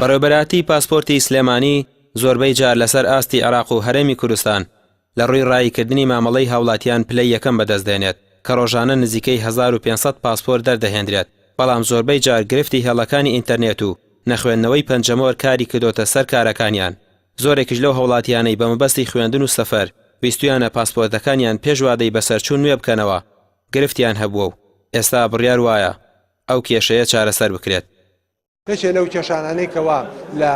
بەڕێوەبەرایەتی پاسپۆرتی سلێمانی زۆربەی جار لەسەر ئاستی عێراق و هەرێمی کوردستان لە ڕووی ڕاییکردنی مامەڵەی هاوڵاتیان پلەی یەکەم بەدەست دێنێت کە ڕۆژانە نزیکەی 1500 پاسپۆرت دەردەهێندرێت، بەڵام زۆربەی جار گرفتی هێڵەکانی ئینتەرنێت و نەخوێندنەوەی پەنجەمۆر کاری کردۆتە سەر کارەکانیان. زۆرێکیش لەو هاوڵاتیانەی بە مەبەستی خوێندن و سەفەر ویستویانە پاسپۆرتەکانیان پێش وادەی بەسەرچوون نوێ بکەنەوە گرفتیان هەبووە و ئێستا بڕیار وایە ئەو کێشەیە چارەسەر بکرێت. یەکێ لەو کێشانانەی کەوا لە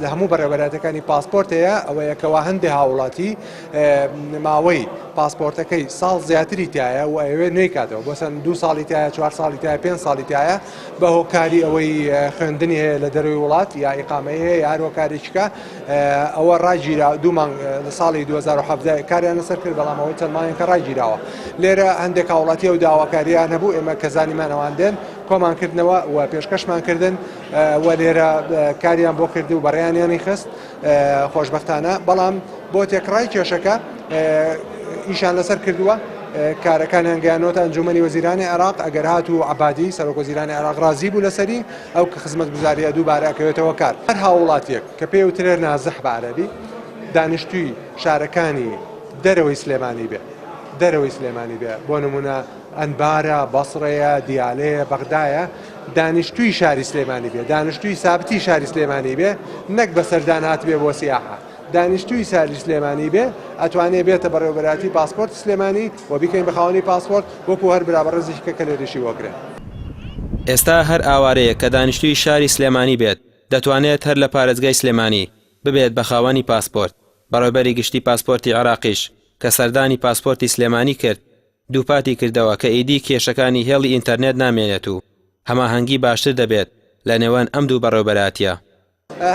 لە هەموو بەڕێوەبەرایەتەکانی پاسپۆرت هەیە ئەوەیە کەوا هەندێ هاوڵاتی ماوەی پاسپۆرتەکەی ساڵ زیاتری تایە و ئەوێ نوێی کاتەوە بۆ سەن دوو ساڵی تایە چوار ساڵی تایە پێنج ساڵی تایە بە هۆکاری ئەوەی خوێندنی هەیە لە دەروی وڵات یا ئیقامەی هەیە یا هەر هۆکارێکیکە ئەوە ڕاگیرا دوو مانگ لە ساڵی 2017 کاریان لەسەر کرد بەڵام ئەوەی چەند مانگێکە ڕاگیراوە لێرە هەندێک هاوڵاتی ئەو داواکاریان هەبوو ئێمە کە زانیمان ئەوان دێن کۆمان کردنەوە و پێشکەشمان کردن و لێرە کاریان بۆ کرد و بەڕێیانیانی خست خۆشبەختانە بەڵام بۆ تێکڕای کێشەکە ئیشان لەسەر کردووە کارەکانیان گەیانۆتە ئەنجومەنی وەزیرانی عێراق ئەگەر هاتوو عەبادی سەرۆک وەزیرانی عێراق ڕازی بوو لەسەری ئەو کە خزمەتگوزاریە دووبارە ئەکەوێتەوە کار هەر هاووڵاتیەک کە پێی وترێ نازح بە عەرەبی دانیشتووی شارەکانی دەرەوەی سلێمانی بێ دەرەوەی سلێمانی بێ بۆ نمونە ئەنبارە، بەسڕەیە، دیالەیە، بەغدایە، دانیشتووی شاری سلێمانی بێ، دانیشتووی سابتی شاری سلێمانی بێ، نەک بەسەردان هاتبێ بۆ سیاحە، دانیشتووی شاری سلێمانی بێ، ئەتوانێ بێتە بەڕێوەبەرایەتی پاسپۆرتی سلێمانی و بیکەین بە خاوەنی پاسپۆرت، وەکو هەر برا بەڕێزێکی کە کەلێریشی وەگرێ. ئێستا هەر ئاوارەیەک کە دانیشتووی شاری سلێمانی بێت، دەتوانێت هەر لە پارێزگای سلێمانی ببێت بە خاوەنی پاسپۆرت، بەڕێوبەری گشتی پاسپۆرتی عێراقیش کە سەردانی پاسپۆرتی سلێمانی کرد، دووپاتی کردەوە کە ئیدی کێشەکانی هێڵی ئینتەرنێت نامێنێت و هەماهەنگی باشتر دەبێت لە نێوان ئەم دوو بەڕێوبەراتیە.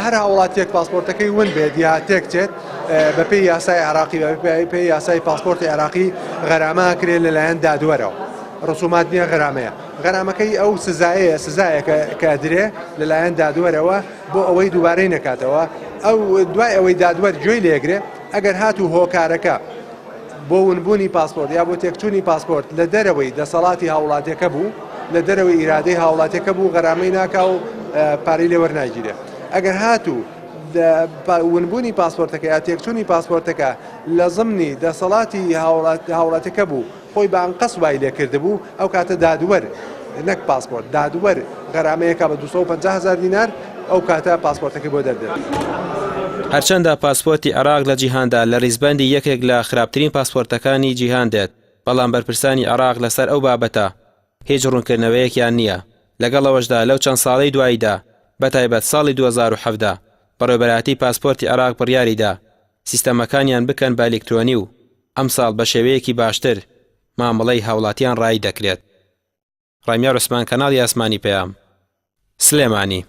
هەر هاوڵاتیەک پاسپۆرتەکەی ون بێت یا تێکچێت بەپێی یاسای عێراقی بەپێی یاسای پاسپۆرتی عێراقی غەرامە ئەکرێت لەلایەن دادوەرەوە ڕسومات نییە غەرامەیە غەرامەکەی ئەو سزایەیە سزایەکە کە ئەدرێ لەلایەن دادوەرەوە بۆ ئەوەی دووبارەی نەکاتەوە ئەو دوای ئەوەی دادوەر گوێی لێگرێ ئەگەر هاتوو هۆکارەکە بۆ ونبوونی پاسپۆرت یا بۆ تێکچوونی پاسپۆرت لە دەرەوەی دەسەڵاتی هاوڵاتیەکە بوو، لە دەرەوەی ئیرادەی هاوڵاتیەکە بوو، غەرامەی ناکا و پارەی لێ وەرناگیرێ. ئەگەر هاتوو ونبوونی پاسپۆرتەکە یا تێکچوونی پاسپۆرتەکە لە زمنی دەسەڵاتی هاوڵاتیەکە بوو، خۆی بە ئەنقەست وای لێ کردبوو، ئەو کاتە دادوەر نەک پاسپۆرت، دادوەر غەرامەیەکا بە 250 هەزار دینار، ئەو کاتە پاسپۆرتەکەی بۆ دەردێت. هەرچەندە پاسپۆرتی عێراق لە جیهاندا لە ریزبەندی یەکێک لە خراپترین پاسپۆرتەکانی جیهان دێت، بەڵام بەرپرسانی عێراق لەسەر ئەو بابەتە هیچ روونکردنەوەیەکیان نییە، لەگەڵ ئەوەشدا لەو چەند ساڵەی دواییدا بەتایبەت ساڵی 2017 بەڕێوەبەرایەتی پاسپۆرتی عێراق بڕیاریدا سیستەمەکانیان بکەن بە ئەلیکترۆنی و ئەمساڵ بەشێوەیەکی باشتر مامەڵەی هاوڵاتیان ڕایی دەکرێت. ڕامیار عوسمان کەناڵی ئاسمانی پەیام. سلێمانی.